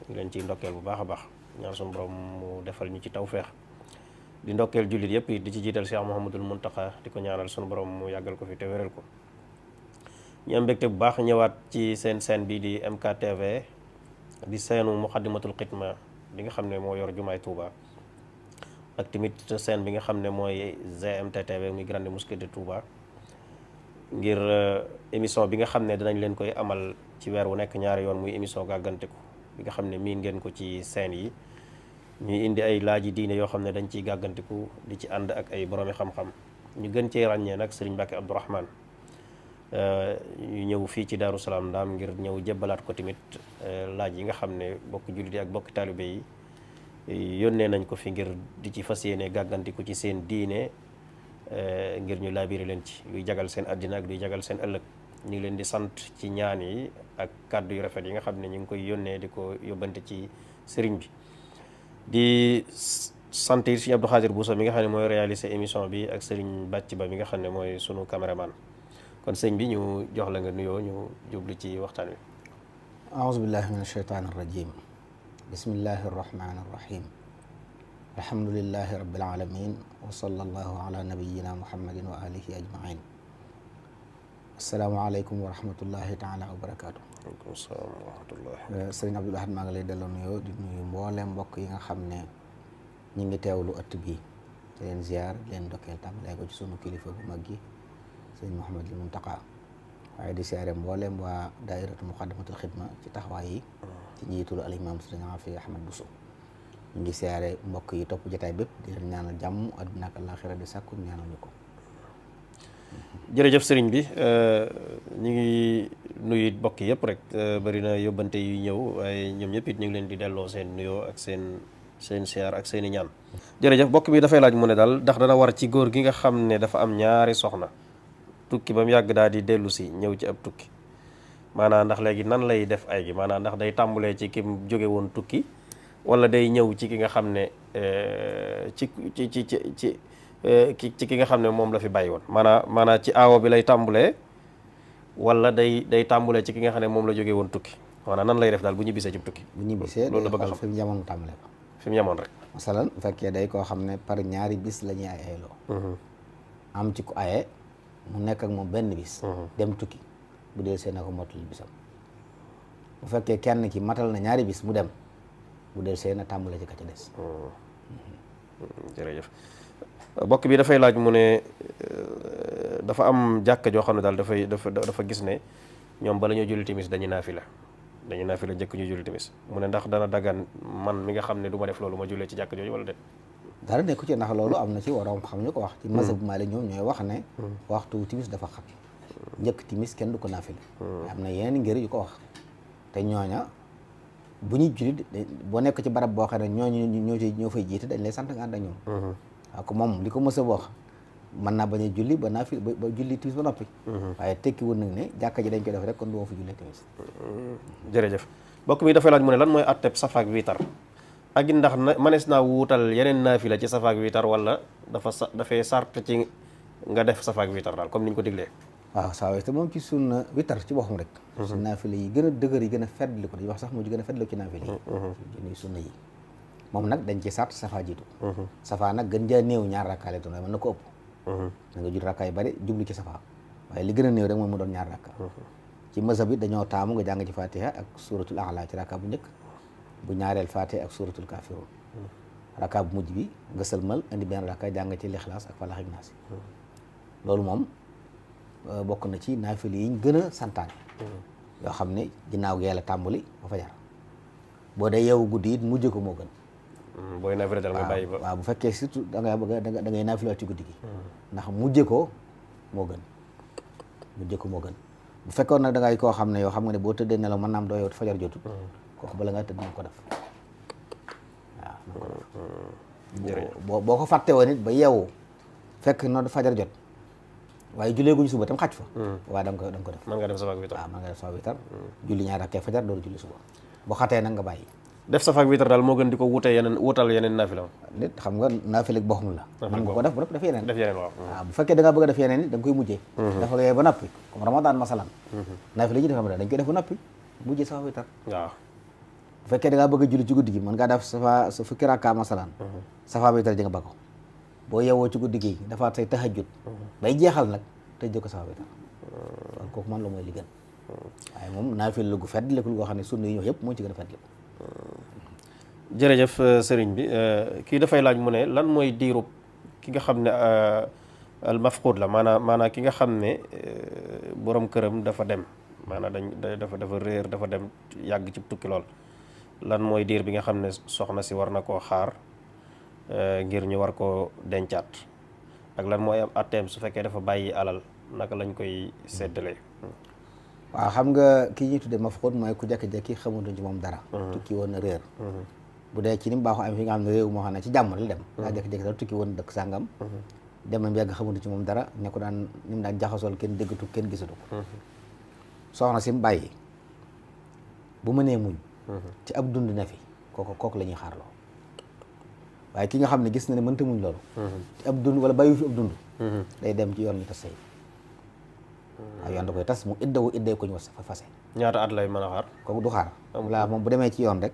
ñu leen ciy ndokkeel bu baax a baax ñaan suñu borom mu defal ñu ci tawféex di ndokkeel jullit yëpp di ci jiital Cheikh Mouhamadul Mountakha di ko ñaanal suñu borom mu yàggal ko fi te wéral ko. ñu am mbégte bu baax ñëwaat ci seen chaîne bi di MKTV di seenu Muxaddamatul Xidma bi nga xam ne moo yor jumaay Touba ak tamit chaîne bi nga xam ne mooy GMT-TV muy Grande Mosquée de Touba ngir émission bi nga xam ne dinañ leen koy amal ci weer wu nekk ñaari yoon muy émission gàgganteku bi nga xam ne miin ngeen ko ci chaîne yi ñuy indi ay laaji diine yoo xam ne dañ ciy gàgganteku di ci ànd ak ay boroomi xam-xam ñu gën cee ràññee nag Serigne Mbacke Abdourahmane ñu ñëw fii ci Daaru Salaam Ndaam ngir ñëw jébbalaat ko tamit laaj yi nga xam ne bokk jullit yi ak bokk taalibe yi yónnee nañ ko fi ngir di ci fas yéene gàggantiku ci seen diine ngir ñu laabire leen ci luy jagal seen àddina ak luy jagal seen ëllëg ñu ngi leen di sant ci ñaan yi ak kàddu yu rafet yi nga xam ne ñu ngi koy yónnee di ko yóbbante ci sëriñ bi di sant yi Sëriñ Abdou Khadir Bousso mi nga xam ne mooy réaliser émission bi ak sëriñ Bàcc Ba mi nga xam ne mooy sunu caméraman kon sëñ bi ñu jox la nga nuyoo ñu jublu ci waxtaan wi. aouzu billahi min ashaytaan arrajim bismillahi arrahmani arrahim alhamdulillahi rabbil alamin wa sallallahu ala nabiyyina muhammadin wa alihi ajmain assalaamu aleykum wa rahmatullahi taala wa barakaatu. waaleykum salaam wa rahmatullah. sëriñ Abdul Ahad maa ngi lay delloo nuyoo di nuyu mboolem mbokk yi nga xam ne ñu ngi teewlu ëtt bi te leen ziar leen ndokkeel tàmbalee ko ci sunu kilifa bu mag gi sëñ Mouhamadul Mountakha waaye di siyaare mboolem waa daairatu Muxaddamatul Xidma ci taxawaay yi ci njiitul al imam sëriñ Afi Ahmad Bousso ñu ngi siyaare mbokk yi topp jotaay bépp di leen ñaanal jàmm àdduna ak àllaaxira di sàkku ñaanal ñu ko. jërëjëf sëriñ bi ñu ngi nuyu mbokk yëpp rek bari na yóbbante yu ñëw waaye ñoom ñëpp it ñu ngi leen di delloo seen nuyoo ak seen siyaar ak seen i ñaan. jërëjëf mbokk bi dafay laaj mu ne daal ndax dana war ci góor gi nga xam ne dafa am ñaari soxna tukki ba mu yàgg daal di dellu si ñëw ci ab tukki maanaam ndax léegi nan lay def ay gi maanaam ndax day tàmbulee ci ki mu jóge woon tukki wala day ñëw ci ki nga xam ne ci ki nga xam ne moom la fi bàyyi woon maanaam ci aawo bi lay tàmbulee wala day tàmbulee ci ki nga xam ne moom la jóge woon tukki maanaam nan lay def daal bu ñibbisee ci tukki. bu ñibbisee loolu la bëgg a xam fi mu jamono tàmbale ko. fi mu yemoon rek. masalan bu fekkee day koo xam ne par ñaari bis la ñuy ayeeloo. am ci ku aye mu nekk ak moom benn bis. dem tukki bu dee see na ko mottali bisam. bu fekkee kenn ki matal na ñaari bis mu dem bu dee see na tàmbale ci ka ca des. jërëjëf bokk bi dafay laaj mu ne dafa am jàkka joo xam ne daal dafa gis ne ñoom bala ñoo julli timis dañuy naafila jëkk ñu julli timis mu ne ndax dana dagan man mi nga xam ne du ma def loolu ma jullee ci jàkka jooju wala déet. dara nekku ci ndax loolu am na ci waroom xam ñu ko wax ci mazhab Maalik ñoom ñooy wax ne waxtu timis dafa xam njëkk timis kenn du ko naafila am na yeneen ngir yu ko wax te ñooña bu ñuy julli boo nekk ci barab boo xam ne ñoo fay jiite dañ lay sant nga ànd ak ñoom waaw ko moom li ko mës a wax mën naa bañ a julli ba naafila ba julli timis ba noppi waaye tekki woon nag ne jàkka ji dañ koy def rek kon du ma fa jullee timis. jërëjëf mbokk mi dafay laaj mu ne lan mooy atteb safaak wiitar ak it ndax manees naa wuutal yeneen naafila ci safaak wiitar wala dafay sart ci nga def safaak wiitar daal comme ni ñu ko diglee. waaw saa te moom ci sunna witar ci boppam rek. su naafila yi gën a dëgër yi gën a feddli ko dañuy wax sax moo ci gën a feddli ci naafila yi. sunna yi moom nag dañ ci sart safa jiitu. safa nag gën jaa néew ñaar rakkaa lay doon waaye mën na ko ëpp. da nga jul rakkaa yu bari jublu ci safa waaye li gën a néew rek moom mu doon ñaar rakka. ci mazhab bi dañoo taamu nga jàng ci fatiha ak suratul a'la ci rakka bu njëkk bu ñaareel fatiha ak suratul kafirun rakka bu mujj bi nga sëlmal indi benn rakka jàng ci lixlaas ak falax ak naas loolu moom bokk na ci naafila yi ñu gën a santaane yoo xam ne ginnaaw gi yàlla tàmbali ba fajar boo dee yeewu guddi it mujj ko moo gën. booy naafila dal nga bàyyi ba waaw bu fekkee surtout da ngay naafila ci guddi gi ndax mujje ko moo gën bu fekkoon nag da ngay koo xam ne yoo xam nga ne boo tëddee nelaw mën naa am doo yow fajar jotul kooku bala ngaa tëdd na ko def waaw boo ko fàtte woon it ba yeewu fekk noonu fajar jot waaye jullee guñu suba tam xaj fa waaye da nga ko def mën nga def safaak wiitar waaw mën nga def safaak wiitar julli ñaar rakkee fajar door julli suba boo xatee nag nga bàyyi def safaak wiitar daal moo gën di ko wutal yeneen naafila nit xam nga naafila boppam la mën nga ko def ba noppi def yeneen waaw bu fekkee da ngaa bëgg a def yeneen it da nga koy mujjee dafa yooyu ba noppi comme ramadan masalan naafila yi def ramadan dañ koy def ba noppi mujjee safaak wiitar waaw bu fekkee da ngaa bëgg a julli ci guddi gi mën ngaa def sa fukki rakka masalan safa witar ji nga ba ko boo yeewoo ci guddi gi dafa say tahajjud bay jeexal nag tëj ko safa witar kon kooku man la mooy li gën waaye moom naafila la gu feddlikul goo xam ne sunna yi ñëw yëpp moo ci gën a feddliku. jërëjëf sëriñ bi kii dafay laaj mu ne lan mooy diirub ki nga xam ne al mafqud la maanaam ki nga xam ne borom këram dafa dem maanaam dafa réer dafa dem yàgg ci tukki lool lan mooy diir bi nga xam ne soxna si war na koo xaar ngir ñu war koo dencaat ak lan mooy am atteem su fekkee dafa bàyyi alal naka lañ koy seddalee. waaw xam nga kii ñuy tuddee mafqud mooy ku jekki-jekki xamutuñ ci moom dara. tukki woon na réer. bu dee ci ni mu baaxoo am fi nga xam ne réew moo xam ne ci jàmm la dem. daa jekki-jekki daal tukki woon dëkk sàngam. dem nañ yàgg xamutuñ ci moom dara ne ko daan ni mu daan jaxasool kenn déggatu kenn gisatu ko. soxna si mu bàyyi bu mënee muñ. ci ab dund ne fi kooku la ñuy xaarloo waaye ki nga xam ne gis na ne mënta muñ loolu. ci ab dund wala bàyyi fi ab dund. day dem ci yoon ñu tas sëy waaye yoon da koy tas mu idday ko ñu was fa fase. ñaata at lay mën a xaar. kooku du xaar. walla moom bu demee ci yoon rek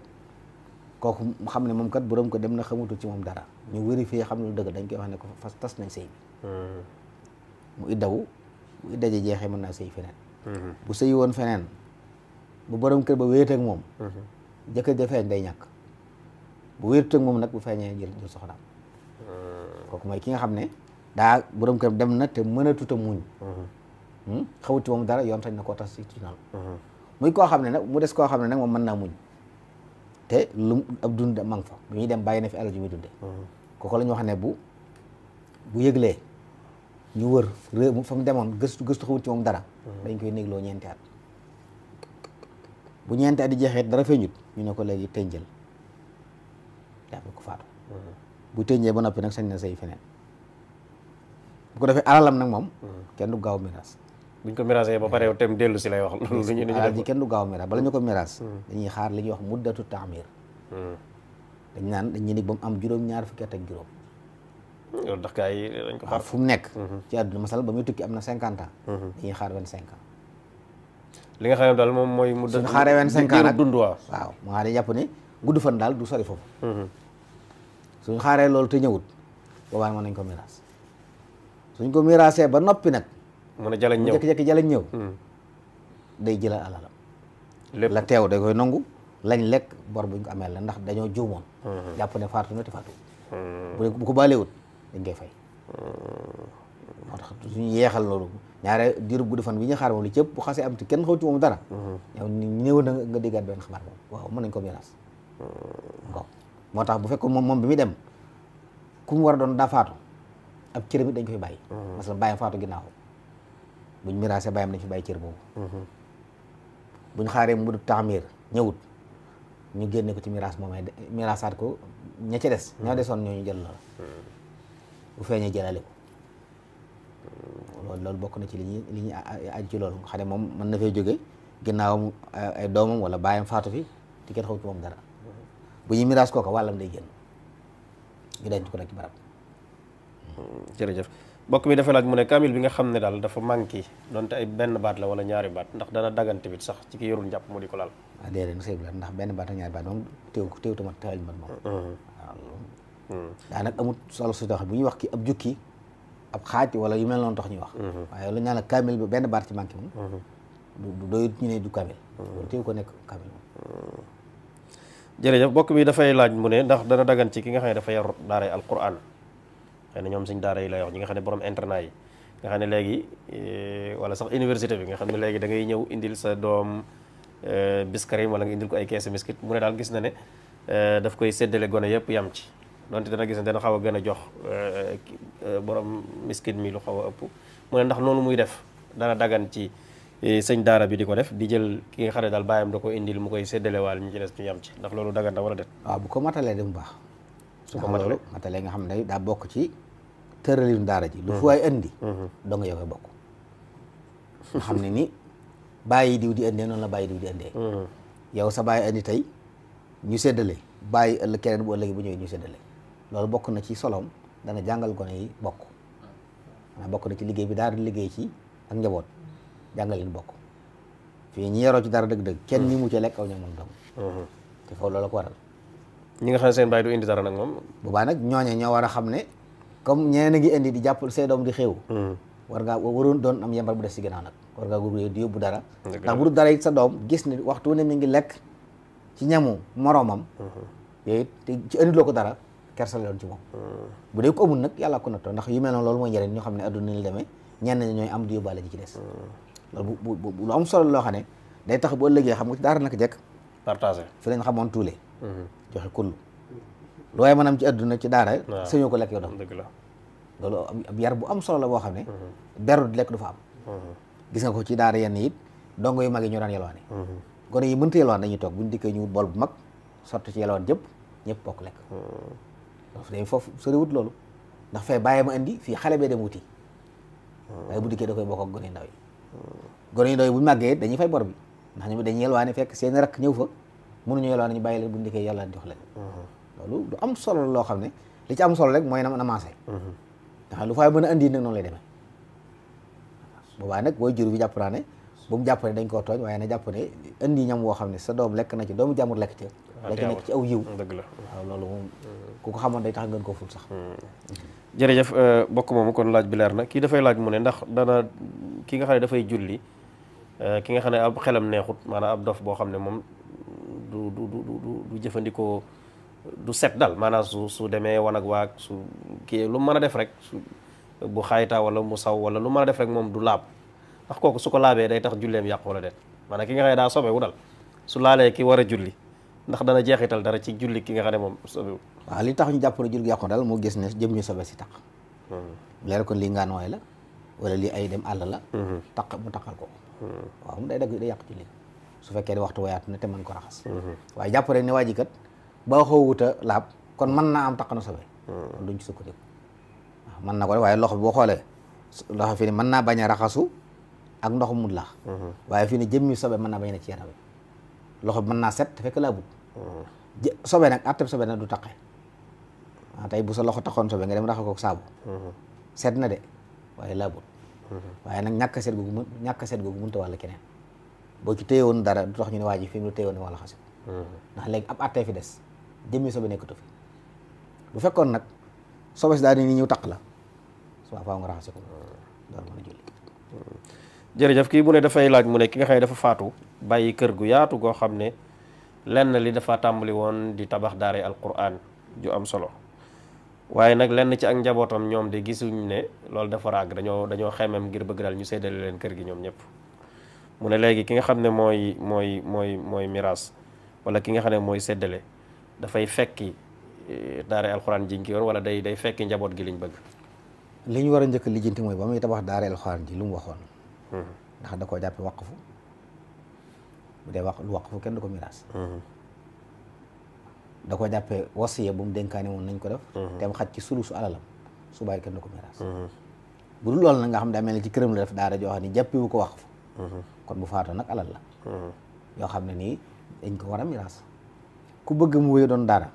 kooku xam ne moom kat borom ko dem na xamutul ci moom dara ñu vérifier xam ne lu dëgg dañ koy wax ne ko fas tas nañ sëy bi. mu iddawu bu idda ji jeexee mën naa sëy feneen. bu sëyi woon feneen bu borom kër ba wéet ak moom. jëkkër ja feeñ day ñàkk bu wéetut ak moom nag bu feeñee jël soxnaam. kooku mooy ki nga xam ne daa borom kër dem na te mënatut a muñ. xawut ci moom dara yoon sañ na koo tas ci noonu. muy koo xam ne nag mu des koo xam ne nag moom mën naa muñ te lu ab dund ma nga fa bu ñuy dem bàyyi na fi alal ju muy dunde kooku la ñu wax ne bu yëglee ñu wër réew fa mu demoon gëstu xawut ci moom dara. dañ koy négloo ñeenti at bu ñeenti at di jeexee dara feeñut ñu ne ko léegi tënjël jàppe ko faatu. bu tënjee ba noppi nag sañ na say feneen bu ko defee alalam nag moom kenn du gaaw miraas. buñ ko miraasee ba pare tem dellu si lay wax. alal ji kenn du gaaw miraas bala ñu ko miraas. dañuy xaar li ñuy wax muddatu taamir. dañ naan dañuy nekk ba mu am juróom-ñaar fukki at ak juróom. loolu ndax gars yi dañ ko xaar fu mu nekk. ci àdduna masal ba muy tukki am na 50 ans. dañuy xaar 25 ans. li nga xam ne daal moom mooy. mu suñu xaaree 25 ans nag dund waaw. mu xaaree jàpp ne gudd fan daal du sori foofu. suñu xaaree loolu te ñëwut boobaa mën nañ ko miraas suñ ko miraasee ba noppi nag. mën a jalañ ñëw jékki-jékki jalañ ñëw. day jëlal alalam. lépp la teew da koy nangu lañ lekk bor buñ ko amee la ndax dañoo juumoon. jàpp ne faatu na te faatu. bu ko baaleewut dañ koy fay. moo tax suñu yeexal loolu ñaare diirub gudd fan bi ñu xaar moom li ci ëpp bu xasee am te kenn xaw ci moom dara. yow ñëw na nga déggaat benn xabaar moom waaw mën nañ ko miraas. waaw moo tax bu fekkoon moom bi muy dem ku mu war a doon daa faatu ab cëram it dañ ko fi bàyyi. masalan bàyyam faatu ginnaaw buñ miraasee bàyyam dañ fi bàyyi cër boobu. buñ xaaree mu du taamir ñëwut ñu génne ko ci miraas moom miraasaat ko ña ca des ñoo desoon ñooñu jël loola. bu feeñee jëlale ko loolu bokk na ci li ñuy aj ci loolu nga xam ne moom mën na fay jóge ginnaawam ay doomam wala bàyyam faatu fi te kenn xaw ci moom dara bu ñuy miraas kooka wàllam day génn ñu denc ko nag ci barab. jërëjëf mbokk mi dafa laaj mu ne kaamil bi nga xam ne daal dafa manqué donte ay benn baat la wala ñaari baat ndax dana dagan tamit sax ci ki yorul njàpp mu di ko laal. waaw déedéet sëy bi la ndax benn baat ak ñaari baat moom teew tamit tawal mat moom. waaw daanaka amut solo su tax bu ñuy wax ki ab jukki ab xaaj wala yu mel noonu tax ñuy wax. waaye lu ñu naan kaamil bi benn baat ci manqué moom. du doyut ñu ne du kaamil. teew ko nekk kaamil moom. jërëjëf mbokk mi dafay laaj mu ne ndax dana dagan ci ki nga xam ne dafa yor daaray alquran xëy na ñoom suñ daara yi lay wax ñi nga xam ne borom internat yi nga xam ne léegi wala sax université bi nga xam ne léegi da ngay ñëw indil sa doom biskarim wala nga indil ko ay kees miskit mu ne daal gis na ne daf koy séddale gone yëpp yam ci donte dana gis ne dana xaw a gën a jox borom miskit mi lu xaw a ëpp mu ne ndax noonu muy def dana dagan ci sëñ daara bi di ko def di jël ki nga xam ne daal bàyyam da ko indil mu koy séddale waal ñu ci des ñu yam ci ndax loolu dagan na wala det waaw bu ko matalee dem baax su ko matalee nga xam ne daa bokk ci tëralinu daara ji lu fu waay indi dong yow koy bokk nga xam ne ni bàyyi diw di indee noonu la bàyyi diw di indee yow sa bàyyi indi tey ñu séddale bàyyi ëllëg keneen bu ëllëgi bu ñëwee ñu séddale loolu bokk na ci solom dana jàngal gone yi bokk maanaam bokk na ci liggéey bi daara di liggéey ci ak njaboot jàngal leen bokk fii ñi yaroo ci dara dëgg-dëgg kenn ñi mu ci lekk aw ñoo moom dong te foofu loolu ko waral. ñi nga xam ne seen baay du indi dara nag moom. boobaa nag ñooñe ñoo war a xam ne comme ñeneen a ngi indi di jàpp say doom di xew. war ngaa waroon doon am yembar bu des si ginnaaw nag war ngaa góorgóorlu di yóbbu dara. ndax bu dul dara it sa doom gis ne waxtu ne mi ngi lekk ci ñamu moroomam. yooyu te ci indiloo ko dara kersa la doon ci moom. bu dee ko amul nag yàlla ko nattoo ndax yu mel noonu loolu mooy njëriñ ñoo xam ne adduna ni demee ñenn ñi ñooy am di yóbbaale ji ci des. loolu bu lu am solo loo xam ne day tax bu ëllëgee xam nga ci daara naka jekk. partagé fi lañ xamoon tuule. joxe kullu lu waaye maanaam ci adduna ci daara. waaw sëñoo ko lekk yow doom dëgg la. loolu ab yar bu am solo la boo xam ne. beru di lekk du fa am. gis nga ko ci daara yenn it dongo yu mag yi ñoo daan yelwaane. gone yi mënta yelwaan dañuy toog buñ dikkee ñu wut bool bu mag sotti ci yelwaan jëpp ñëpp bokk lekk. day foofu soriwut loolu ndax fee bàyyi ma indi fii xale bee dem wuti. waaye bu dikkee da koy bokk ak gone yu ndaw yi. gone yu ndaw yi bu màggee dañuy fay bor bi ndax ñoom dañuy yelwaane fekk seen rakk ñëw fa mënuñu yelwaane ñu bàyyi leen bu dikkee yàlla jox leen. loolu lu am solo loo xam ne li ci am solo rek mooy na maase. ndax lu fay mën a andi nag noonu lay demee. boobaa nag booy jur bi jàpp naa ne bu mu jàpp ne dañ koo tooñ waaye na jàpp ne indi ñam woo xam ne sa doom lekk na ci doomu jàmbur lekk ci lekk nekk ci aw yiw. dëgg la waaw loolu moom ku ko xamoon day tax ngeen koo ful sax. jërëjëf bokk moomu kon laaj bi leer na kii dafay laaj mu ne ndax dana ki nga xam ne dafay julli ki nga xam ne ab xelam neexut maanaam ab dof boo xam ne moom du jëfandikoo du set dal maanaam su demee wanag waag su kii lu mën a def rek bu xaaytaa wala mu saw wala lu mën a def rek moom du laab ndax kooku su ko laabee day tax julleem yàqu wala déet maanaam ki nga xam ne daa sobewu dal su laalee ki war a julli ndax dana jeexital dara ci julli ki nga xam ne moom sobewu. waaw li tax ñu jàpp ne julli gi yàqu daal moo gis ne jëm ñu sobe si taq. leer kon lii ngaan waay la wala lii ay dem àll la. taq mu taqal ko. waaw mu day dagg day yàq julli su fekkee ne waxtu wayaat na te mën ko raxas. waaye jàpp rek ne waa ji kat ba xawuta laab kon mën naa am taq na sobe. kon duñ ci sukkandiku waaw mën na ko waaye loxo bi boo xoolee loxo fi ne mën naa bañ a raxasu ak ndox mu laax. waaye fii ne jëmmi sobe mën naa bañ a ci yaram loxo bi mën naa set te fekk laabut. sobe nag atteb sobe nag du taqe waaw tey bu sa loxo taxoon sobe nga dem raxas ko saabu. set na de waaye laabut. waaye nag ñàkk a set googu mënta wàll keneen boo ci téyewoon dara du tax ñu ne waa ji fi mu téyewoon ne wala xase ko ndax léegi ab attee fi des jëmmi sobe nekkatu fi bu fekkoon nag sobe si daal di ni ñëw taq la suba faaw nga raxase ko door mën a julli. jërëjëf kii mu ne dafay laaj mu ne ki nga xam ne dafa faatu bàyyi kër gu yaatu goo xam ne lenn li dafa tàmbali woon di tabax daare alquran ju am solo waaye nag lenn ci ak njabootam ñoom de gisuñ ne loolu dafa ràgg dañoo xemem ngir bëgg daal ñu séddale leen kër gi ñoom ñëpp mu ne léegi ki nga xam ne mooy miraas wala ki nga xam ne mooy séddale dafay fekki daare alquran jiñ ki yoon wala day fekki njaboot gi liñ bëgg. li ñu war a njëkk a lijjanti mooy ba muy tabax daare alquran ji lu mu waxoon. ndax da koo jàppe waqfu bu dee lu waqfu kenn du ko miraas. da ko jàppee wasiya bu mu dénkaane woon nañ ko def. te am xaj ci sulusu alalam su bàyyi kenn du ko miraas. bu dul loolu nag nga xam daa mel ni ci këram la def daara joo xam ne jàppewu ko waqfu. kon bu faatoo nag alal la. yoo xam ne nii dañ ko war a miraas ku bëgg mu wéy doon daara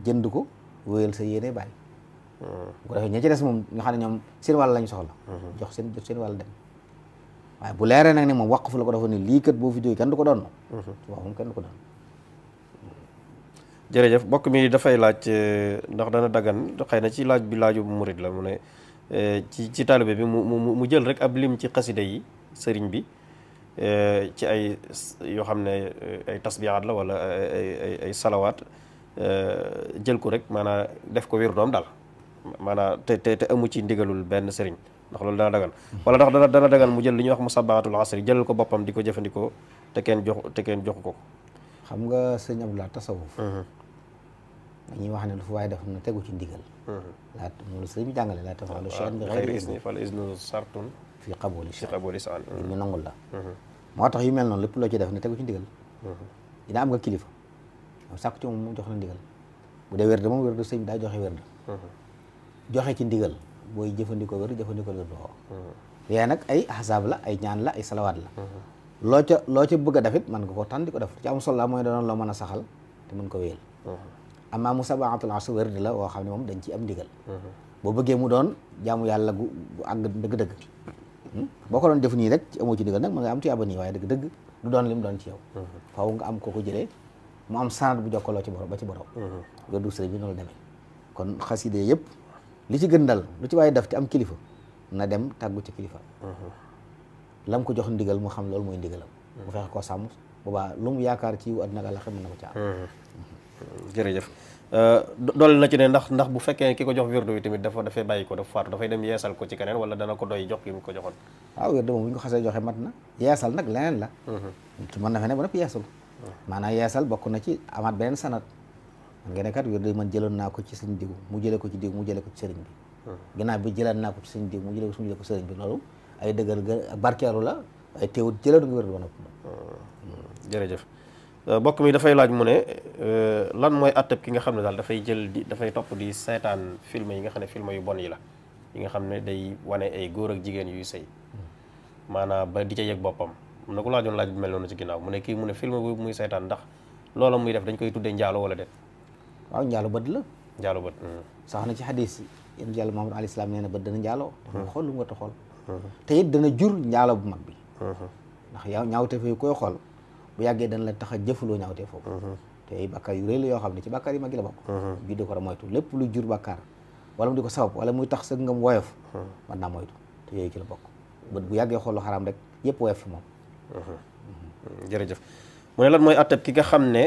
jënd ko wéyal sa yéene bàyyi. bu ko defee ña ci des moom nga xam ne ñoom seen wàll lañ soxla. jox seen wàll dem. waaye bu leeree nag ne moom waqfu la ko dafa ni lii kat boo fi jógee kenn du ko doon. waaw moom kenn du ko doon. jërëjëf mbokk mi dafay laaj ndax dana dagan xëy na ci laaj bi laaju murid la mu ne ci taalibe bi mu jël rek ab lim ci xasida yi sëriñ bi ci ay yoo xam ne ay tasbihaat la wala ay salawaat jël ko rek maanaam def ko wér doom daal maanaam te amu ci ndigalul benn sëriñ ndax loolu dana dagan wala ndax dana dagan mu jël li ñuy wax musabbahatul asri jëlal ko boppam di ko jëfandikoo te kenn joxu ko. xam nga sëñ Abdoulaye tasawuf dañuy wax ne lu fa waaye def na tegu ci ndigal. laa moom la sëriñ bi jàngale laa taf'alu shay'an bi ghayri izni fal iznu sartun fi qabuli sa'an ñu nangul la. moo tax yu mel noonu lépp loo ci def ne tegu ci ndigal. dina am nga kilifa moom sàkku ci moom mu jox la ndigal bu dee wérde moom wérde sëñ bi daa joxe wérde. joxe ci ndigal booy jëfandikoo wérde jëfandikoo wérde woo. yee nag ay ahzaab la ay ñaan la ay salawaat la. loo ca bëgg a def it mën nga koo tànn di ko def ci am solo la mooy doon loo mën a saxal te mën ko wéyal. amaa musabbahatul asr wérde la woo xam ne moom dañ ci am ndigal. boo bëggee mu doon jaamu yàlla gu àgg dëgg-dëgg. boo ko doon def nii rek ci amoo ci ndigal nag mën nga am tuyaaba nii waaye dëgg-dëgg du doon lim doon ci yow. faaw nga am koo ko jëlee mu am sanad bu jokkaloo ci borom ba ci borom wérdu sëriñ bi noonu la demee kon xaside yëpp li ci gën dal lu ci waaye def te am kilifa na dem tàggu ci kilifa lam ko jox ndigal mu xam loolu mooy ndigalam mu fexe koo sàmm boobaa lu mu yaakaar ci àddina ak àllaxira mën na ko ci am jërëjëf dool na ci ne ndax bu fekkee ki ko jox wérdu bi tamit dafay bàyyi ko dafa faatu dafay dem yeesal ko ci keneen wala dana ko doy jox ki mu ko joxoon waaw wérdu moom bu ñu ko xasee joxe mat na yeesal nag leneen la ki mën na fe ne ba nëpp yeesul maanaam yeesal bokk na ci amaat beneen sanat man nga ne kat wérdu man jëloon naa ko ci sëñ diw mu jële ko ci diw mu jële ko ci sëriñ bi ginnaaw bi jëlaat naa ko ci sëñ diw mu jële ko sëriñ bi loolu ay dëggal barkeeru la ay teewut jëlaat nga wérdu ba nëpp jërëjëf bokk mi dafay laaj mu ne lan mooy atteb ki nga xam ne daal dafay topp di seetaan film yi nga xam ne film yu bon yi la yi nga xam ne day wane ay góor ak jigéen yuy sëy maanaam ba di ca yëg boppam mun na ko laajoon laaj bi mel noonu ci ginnaaw mu ne kii mu ne film bu muy seetaan ndax loola muy def dañ koy tuddee njaalo wala déet waaw njaalo bët la njaalo bët sax na ci xadis yéen yàlla Muhammad alayhi salaam nee na bët dana njaaloo dafa xool lu mu war a xool te it dana jur njaalo bu mag bi ndax yow ñaawte fi koy xool bu yàggee dana la tax a jëfaloo ñaawtee foofu te ay bàkkaar yu rëy la yoo xam ne ci bàkkaar yi mag yi la bokk bii di ko war a moytu lépp lu jur bàkkaar wala mu di ko sabab wala muy tax sa ngam woyof mën naa moytu te yooyu ci la bokk bët bu yàggee xool lu xaraam rek yëpp woyof fi moom jërëjëf mu ne lan mooy atteb ki nga xam ne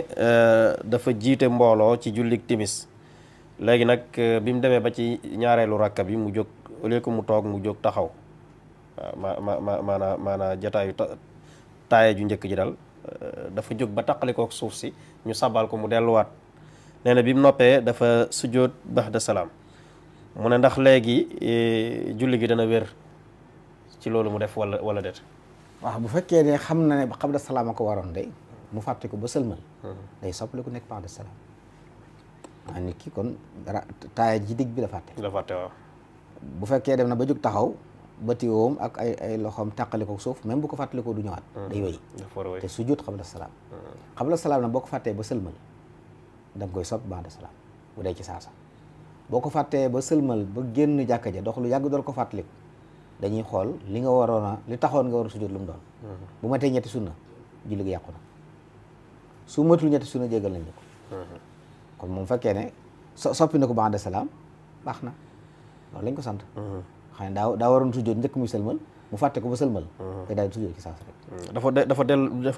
dafa jiite mbooloo ci jullik timis léegi nag bi mu demee ba ci ñaareelu rakka bi mu jóg au lieu que mu toog mu jóg taxaw waaw maanaa jataayu taaye ju njëkk ji dal dafa jóg ba taqalikook suuf si ñu sabal ko mu delluwaat nee na bi mu noppee dafa sujjóot ba'da salaam mu ne ndax léegi julli gi dana wér ci loolu mu def wala déet waaw bu fekkee ne xam na ne qabla salaam a ko waroon de mu fàtte ko ba sëlmal day soppali ku nekk ba'da salaam waa nit ki kon taaya ji digg bi la fàtte waaw bu fekkee dem na ba jóg taxaw ba tiwoom ak ay loxoom tàqaliko suuf même bu ko fàttalikoo du ñëwaat day wéy te sujjóot qabla salaam qabla salaam nag boo ko fàttee ba sëlmal da nga koy sopp ba'da salaam bu dee ci saasa boo ko fàttee ba sëlmal ba génn jàkka ja dox lu yàgg dool ko fàttaliku dañuy xool li nga waroon a li taxoon nga war a sujjóot lu mu doon bu matee ñetti sunna julli gi yàqu na su matul ñetti sunna jégal nañ la ko kon moom fekkee ne soppi na ko ba'da salaam baax na loolu lañ ko sant xam ne daa waroon sujjóot njëkk muy sëlmal mu fàtte ko ba sëlmal te daal di sujjóot ci saas rek dafa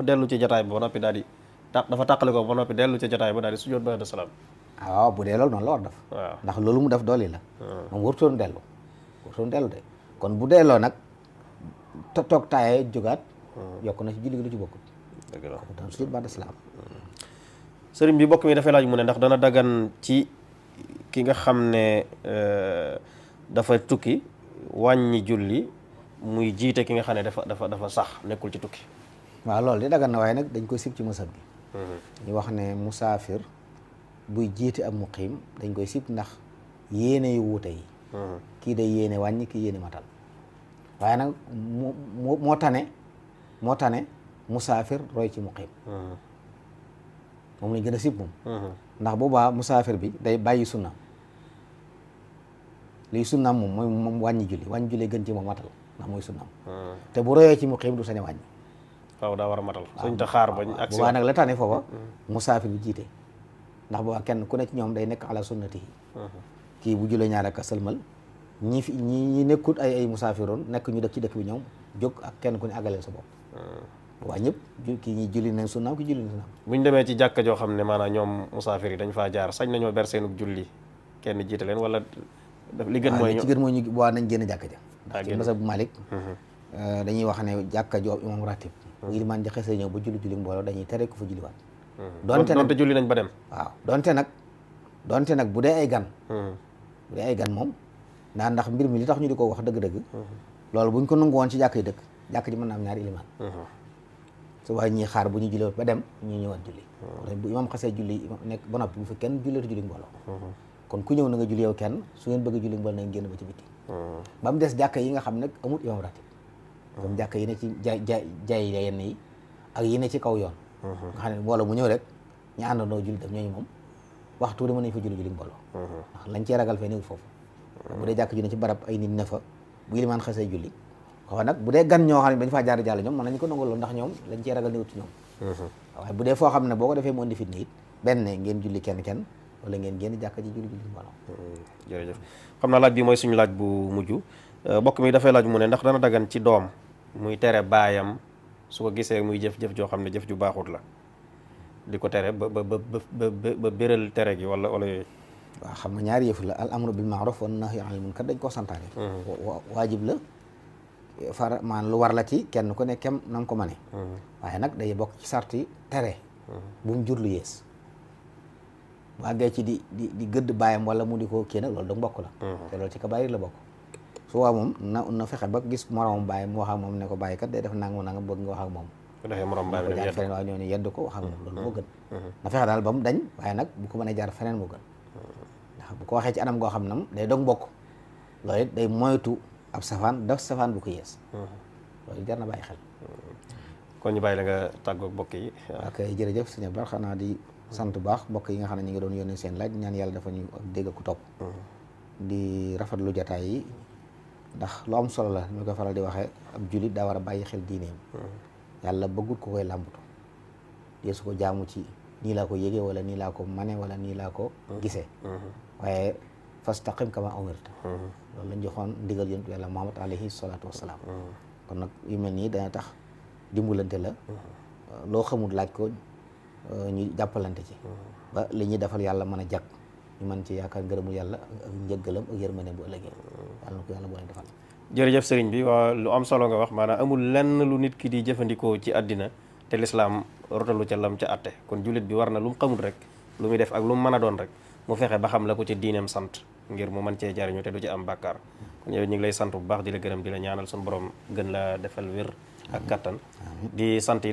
dellu ci jataay ba noppi daal di dafa tàqale ko ba noppi dellu ci jataay ba daal di sujjóot ba'da salaam waaw bu dee loolu noonu la war def ndax loolu mu def doole la moom warutoon dellu de kon bu delloo nag toog taayee jógaat yokk na ci julli gi lu ci bokkut dëgg la daan sujjóot ba'da salaam sëriñ bi bokk mi dafay laaj mu ne ndax dana dagan ci ki nga xam ne dafa tukki wàññi julli muy jiite ki nga xam ne dafa sax nekkul ci tukki waaw loolu di dagan na waaye nag dañ koy sib ci masab bi ñu wax ne musaafir buy jiite ab muqiim dañ koy sib ndax yéene yu wuute yi kii day yéene wàññi kii yéene matal waaye nag moo tane musaafir roy ci muqiim moom lañ gën a sib moom ndax boobaa musaafir bi day bàyyi sunna liy sunnaam moom mooy moom wàññi julli gën ci moom matal ndax mooy sunnaam te bu royee ci muqiim du sañ a wàññi waaw daa war a matal suñ ta xaar bañ ak boobaa nag la tane foofa musaafir bi jiite ndax boobaa kenn ku ne ci ñoom day nekk ala sunnatihi kii bu julee ñaar ak sëlmal ñi nekkut ay musaafiroon nekk ñu dëkk ci dëkk bi ñoom jóg ak kenn ku ne àggaleel sa bopp waa ñëpp kii ñi julli nañ sunnaam ki julli nañ sunnaam buñ demee ci jàkka joo xam ne maanaam ñoom musaafir yi dañ faa jaar sañ nañoo ber seenug julli kenn jiite leen wala li gën mooy ci gën mooy ñu waa nañ génn jàkka ja ndax ci mazhab Malik dañuy wax ne jàkka joo imam ratib bu ilimaan di xasee ñëw ba julli mbooloo dañuy tere ko fa julliwaat donte julli nañ ba dem waaw donte nag bu dee ay gan moom ndax mbir mi li tax ñu di ko wax dëgg-dëgg loolu buñ ko nangu woon ci jàkk yi dëkk jàkk ji mën na am ñaari ilimaan su waaye ñuy xaar bu ñu julli ba dem ñu ñëwaat julli bu imam xasee julli nekk ba noppi bu fi kenn julleetu julli mbooloo kon ku ñëw na nga julli yow kenn su ngeen bëgg julli mbooloo na ngeen génn ba ci biti ba mu des jàkk yi nga xam nag amul imam ratib comme jàkk yi ne ci jaay yenn yi ak yi ne ci kaw yoon nga xam ne mbooloo mu ñëw rek ñu àndandoo julli dem ñooñu moom waxtu mën nañ fa julli mbooloo ndax lañ cee ragal fee néewul foofu bu dee jàkk ju ne ci barab ay nit ne fa bu ilimaan xasee julli xaw nag bu dee gan ñoo xam ne dañ faa jaar jàll ñoom mën nañu ko nangu loolu ndax ñoom lañ cee ragal néewut ci ñoom waaye bu dee foo xam ne boo ko defee mu indi fitna it benn ngeen julli kenn wala ngeen génn jàkka ji julli mbooloo. jërëjëf xam naa laaj bi mooy suñu laaj bu mujj mbokk mi dafay laaj mu ne ndax dana dagan ci doom muy tere baayam su ko gisee muy jëf-jëf joo xam ne jëf ju baaxut la di ko tere ba béral tere gi wala yooyu. waaw xam nga ñaari yëf la al amru bil ma'ruf wan nahyu anil munkar dañ koo santaane. waajib la maan lu war la ci kenn ku ne kem na nga ko mane. waaye nag day bokk ci sarti tere. bu mu jur lu yées. bu àggee ci di gëdd baayam wala mu di ko kii nag loolu da mbokk la. te loolu ci kabaayir la bokk. su waa moom na fexe ba gis moromam baayam mu wax ak moom ne ko bàyyi kat day def nangam bëgg nga wax ak moom. bu defee morom baayam jaar feneen waaye ñoo ne yedd ko wax ak moom loolu moo gën. na fexe daal ba mu dañ waaye nag bu ko mënee jaar feneen moo gën. ndax bu ko waxee ci anam goo xam ne day dong bokk loolu it day moytu ab safaan daf safaan bu ko yees. loolu jar na bàyyi xel. kon ñu bàyyi la nga tàggoog mbokk yi. ok jërëjëf sëñ Abdou xanaa di sant bu baax mbokk yi nga xam ne ñu ngi doon yónnee seen laaj ñaan yàlla dafa ñu ak dégg ku topp. di rafetlu jotaay yi ndax lu am solo la ñu koy faral di waxee ab julit daa war a bàyyi xel diineem. yàlla bëggut ko koy làmbatu. dee su ko jaamu ci nii laa ko yégee wala nii laa ko mane wala nii laa ko gisee. waaye fastaqim kama umirta. loolu lañ joxoon ndigal yonent yàlla Muhammad alayhi salaatu wassalaam. kon nag yu mel nii dana tax dimbalante la. loo xamul laaj ko ñu jàppalante ci. ba li ñuy defal yàlla mën a jag ñu mën ci yaakaar ngërëmul yàlla ak njëggalam ak yërmande bu ëllëgee yàlla na ko yàlla boo leen defal. jërëjëf sëriñ bi waa lu am solo nga wax maanaam amul lenn lu nit ki di jëfandikoo ci àddina te lislaam rotalu ca lam ca atte kon jullit bi war na lu mu xamul rek lu muy def ak lu mu mën a doon rek mu fexe ba xam la ko ci diineem sant ngir mu mën cee jariñu te du ci am bàkkaar kon yow ñu ngi lay sant bu baax di la gërëm di la ñaanal suñu borom gën la defal wér ak kattan di sant